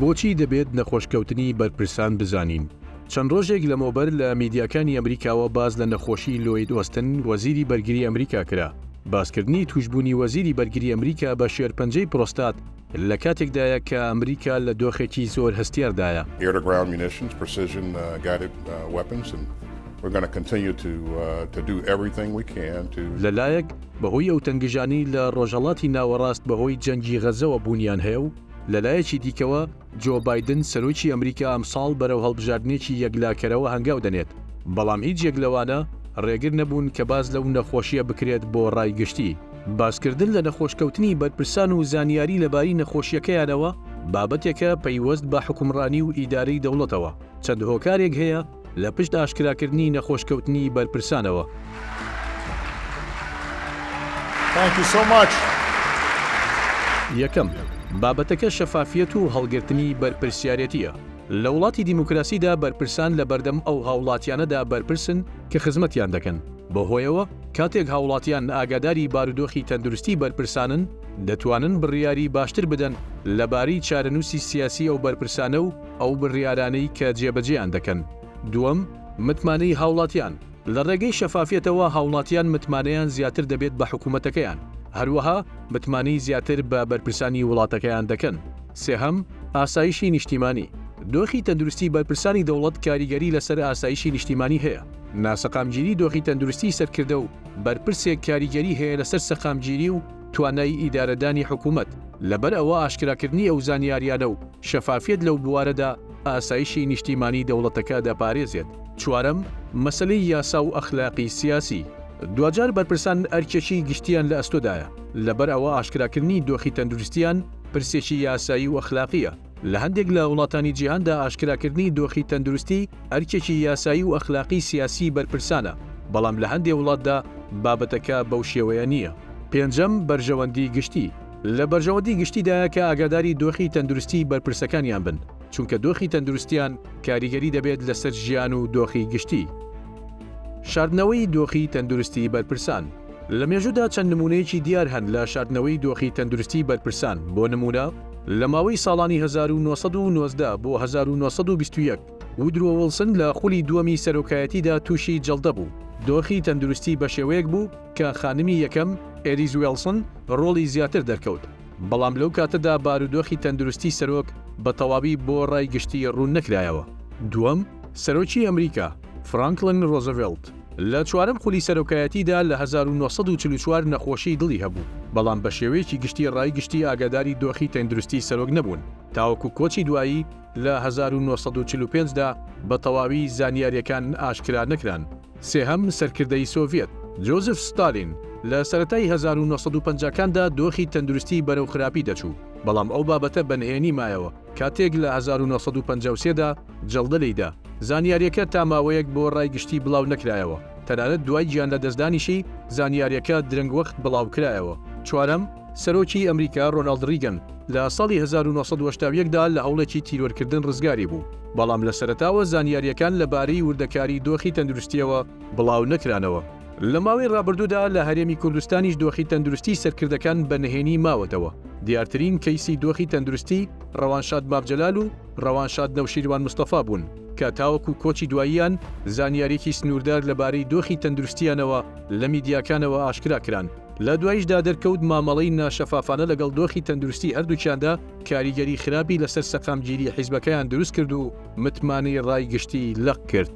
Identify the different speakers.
Speaker 1: بۆچی دەبێت نەخۆشکەوتنی بەرپرسان بزانین؟ چەند ڕۆژێک لەمەوبەر لە میدیاکانی ئەمریکاوە باس لە نەخۆشی لۆید ئۆستن وەزیری بەرگری ئەمریکا کرا. باسکردنی تووشبوونی وەزیری بەرگری ئەمریکا بە شێرپەنجەی پرۆستات لە کاتێکدایە کە ئەمریکا لە دۆخێکی زۆر هەستیاردایە.
Speaker 2: Air-to-ground munitions, precision guided weapons and we're gonna continue to to do everything we can to.
Speaker 1: لە لایەک بەهۆی ئەو تەنگژانەی لە ڕۆژهەڵاتی ناوەڕاست بەهۆی جەنگی غەزەوە بوونیان هەیە و لە لایەکی دیکەوە جۆ بایدن سەرۆکی ئەمریکا ئەمساڵ بەرەو هەڵبژاردنێکی یەکلاکەرەوە هەنگاو دەنێت، بەڵام هیچ یەک لەوانە ڕێگر نەبوون کە باس لەو نەخۆشییە بکرێت بۆ ڕای گشتی. باسکردن لە نەخۆشکەوتنی بەرپرسان و زانیاری لەبارەی نەخۆشییەکەیانەوە بابەتێکە پەیوەست بە حوکمڕانی و ئیدارەی دەوڵەتەوە، چەند هۆکارێک هەیە لە پشت ئاشکراکردنی نەخۆشکەوتنی بەرپرسانەوە.
Speaker 2: Thank you so much.
Speaker 1: یەکەم، بابەتەکە شەفافیەت و هەڵگرتنی بەرپرسیارێتییە. لە وڵاتی دیموکراسیدا بەرپرسان لەبەردەم ئەو هاوڵاتیانەدا بەرپرسن کە خزمەتیان دەکەن، بەوهۆیەوە کاتێک هاوڵاتیان ئاگاداری بارودۆخی تەندروستی بەرپرسانن، دەتوانن بڕیاری باشتر بدەن لەبارەی چارەنووسی سیاسی ئەو بەرپرسانە و ئەو بڕیارانەی کە جێبەجێیان دەکەن. دووەم، متمانەی هاوڵاتیان. لە ڕێگەی شەفافیەتەوە هاوڵاتیان متمانەیان زیاتر دەبێت بە حکومەتەکەیان، هەروەها متمانەی زیاتر بە بەرپرسانی وڵاتەکەیان دەکەن. سێهەم، ئاسایشی نیشتیمانی. دۆخی تەندروستی بەرپرسانی دەوڵەت کاریگەری لەسەر ئاسایشی نیشتیمانی هەیە. ناسەقامگیری دۆخی تەندروستی سەرکردە و بەرپرسێک کاریگەری هەیە لەسەر سەقامگیری و توانای ئیدارەدانی حکومەت، لەبەر ئەوە ئاشکراکردنی ئەو زانیاریانە و شەفافیەت لەو بوارەدا ئاسایشی نیشتیمانی دەوڵەتەکە دەپارێزێت. چوارەم، مەسەلەی یاسا و ئەخلاقی سیاسی. دواجار بەرپرسان ئەرکێکی گشتیان لە ئەستۆدایە، لەبەر ئەوە ئاشکراکردنی دۆخی تەندروستیان پرسێکی یاسایی و ئەخلاقییە. لە هەندێک لە وڵاتانی جیهاندا ئاشکراکردنی دۆخی تەندروستی ئەرکێکی یاسایی و ئەخلاقی سیاسیی بەرپرسانە، بەڵام لە هەندێ وڵاتدا بابەتەکە بەو شێوەیە نییە. پێنجەم، بەرژەوەندی گشتی. لە بەرژەوەندی گشتیدایە کە ئاگاداری دۆخی تەندروستیی بەرپرسەکانیان بن، چونکە دۆخی تەندروستیان کاریگەری دەبێت لەسەر ژیان و دۆخی گشتی. شاردنەوەی دۆخی تەندروستی بەرپرسان. لە مێژوودا چەند نموونەیەکی دیار هەن لە شاردنەوەی دۆخی تەندروستی بەرپرسان، بۆ نموونە، لە ماوەی ساڵانی 1919 بۆ 1921، وودرۆ وڵسن لە خولی دووەمی سەرۆکایەتیدا تووشی جەڵدە بوو، دۆخی تەندروستی بەشێوەیەک بوو کە خانمی یەکەم، ئێریز وێڵسن، ڕۆڵی زیاتر دەرکەوت، بەڵام لەو کاتەدا بارودۆخی تەندروستی سەرۆک بە تەواوی بۆ ڕای گشتی ڕوون نەکرایەوە. دووەم، سەرۆکی ئەمریکا، فرانکلن ڕۆزەڤێڵت، لە چوارەم خولی سەرۆکایەتیدا لە 1944 نەخۆشیی دڵی هەبوو، بەڵام بە شێوەیەکی گشتی ڕای گشتی ئاگاداری دۆخی تەندروستی سەرۆک نەبوون، تاوەکو کۆچی دوایی لە 1945 دا بە تەواوی زانیارییەکان ئاشکرا نەکران. سێهەم، سەرکردەی سۆڤیەت، جۆزف ستالین، لە سەرەتای 1950 کاندا دۆخی تەندروستی بەرەو خراپی دەچوو، بەڵام ئەو بابەتە بە نهێنی مایەوە، کاتێک لە 1953 دا جەڵدە لێیدا، زانیارییەکە تا ماوەیەک بۆ ڕای گشتی بڵاو نەکرایەوە، تەنانەت دوای گیانلەدەستدانیشی زانیارییەکە درەنگوەخت بڵاوکرایەوە. چوارەم، سەرۆکی ئەمریکا ڕۆناڵد ڕیگن لە ساڵی 1981 دا لە هەوڵێکی تیرۆرکردن ڕزگاری بوو، بەڵام لە سەرەتاوە زانیارییەکان لە بارەی وردەکاری دۆخی تەندروستییەوە بڵاو نەکرانەوە. لە ماوەی ڕابردوودا لە هەرێمی کوردستانیش دۆخی تەندروستی سەرکردەکان بە نهێنی ماوەتەوە، دیارترین کەیسی دۆخی تەندروستی ڕەوانشاد مام جەلال و ڕەوانشاد نەوشیروان مستەفا بوون کە تاوەکو کۆچی دواییان زانیاریی سنووردار لەبارەی دۆخی تەندروستییانەوە لە میدیاکانەوە ئاشکرا کران. لە دواییشدا دەرکەوت مامەڵەی ناشەفافانە لەگەڵ دۆخی تەندروستی هەردووکیاندا کاریگەری خراپی لەسەر سەقامگیری حیزبەکەیان دروستکرد و متمانەی ڕای گشتی لەق کرد.